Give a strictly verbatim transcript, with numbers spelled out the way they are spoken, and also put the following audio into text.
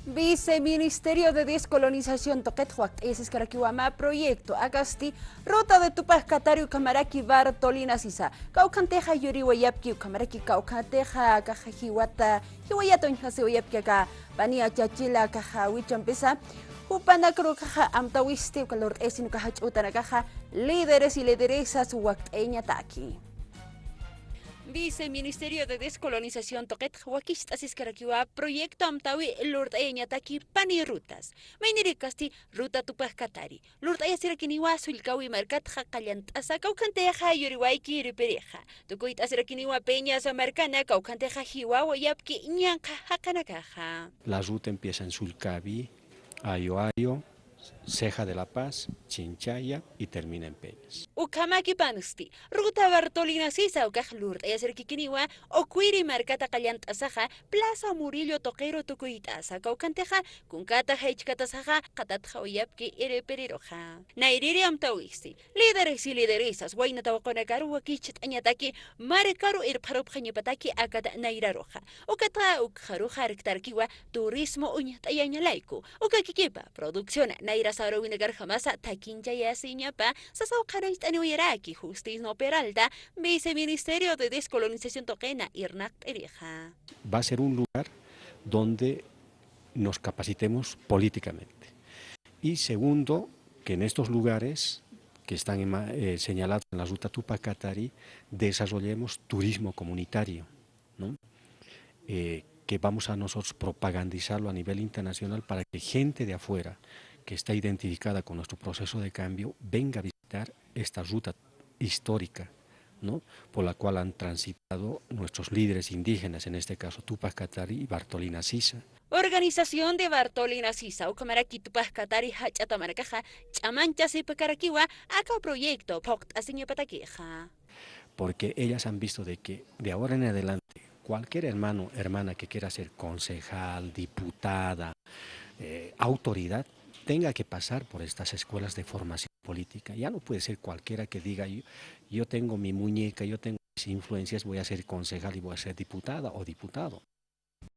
Viceministerio de Descolonización tuqitx wakt'ayasiskarakiwa mä proyecto, akasti Ruta de Tupac Katari ukhamaraki Bartolina Sisa. Kawkhantixa yuriwayapki ukhamaraki kawkhantixa akaxa jiwata, jiwayata uñjasiwayapki aka Paniya Chachila akaxa wichampisa. Jupanakaruxa amtawisti uka lurt'ayasin uka jach'utanakaxa líderes y lideresas wakt'ayañataki. Viceministerio de Descolonización tuqitx wakicht'asiskarakiwa proyecto amtawi lurt'ayañataki Pani Rutas. Maynirïkasti Ruta Tupac Katari lurt'ayasirakiniwa sullkawi markatxa qallant'asa, kawkhantixa yuriwayki irpirixa. Tukuyt'asirakiniwa Peñas markana, kawkhantixa jiwawayapki ñanqha jaqinakaxa. La ruta empieza en Sullkawi, Ayo Ayo, Ceja de la Paz, Chinchaya y termina en Peñas. Ukhamakipansti, Ruta Bartolina Sisa ukax lurt'ayasirakikiniwa Oquiri markata qallant'asaxa, Plaza Murillo tuqiru tukuyt'asa, kawkhantixa kunkata jaychkatasaxa qatatxawayapki irpiriruxa. Nayrïri amtawisti, líderes y lideresas wayna tawaqunakaru wakicht'añataki markaru irpxarupxañapataki akat nayraruxa. Ukatxa ukxaruxa arktarakiwa turismo uñt'ayañalayku. Ukakikipa producción nayra sarawinakarjamasa thakinchayasiñapa, sasaw qhanañcht'aniwayaraki Justino Peralta, Viceministerio de Descolonización tuqina irnaqt'irixa. Va a ser un lugar donde nos capacitemos políticamente. Y segundo, que en estos lugares que están en ma-, eh, señalados en la ruta Tupac Katari, desarrollemos turismo comunitario, ¿no? Eh, que vamos a nosotros propagandizarlo a nivel internacional para que gente de afuera que está identificada con nuestro proceso de cambio venga a visitar esta ruta histórica, ¿no? Por la cual han transitado nuestros líderes indígenas, en este caso Tupac Katari y Bartolina Sisa. Organización de Bartolina Sisa ukhamaraki Tupac Katari jach'ata markaxa ch'amanchasipkarakiwa aka proyecto phuqt'asiñapatakixa. Porque ellas han visto de que de ahora en adelante cualquier hermano, hermana que quiera ser concejal, diputada, eh, autoridad, tenga que pasar por estas escuelas de formación política. Ya no puede ser cualquiera que diga, "Yo, yo tengo mi muñeca, yo tengo mis influencias, voy a ser concejal y voy a ser diputada o diputado".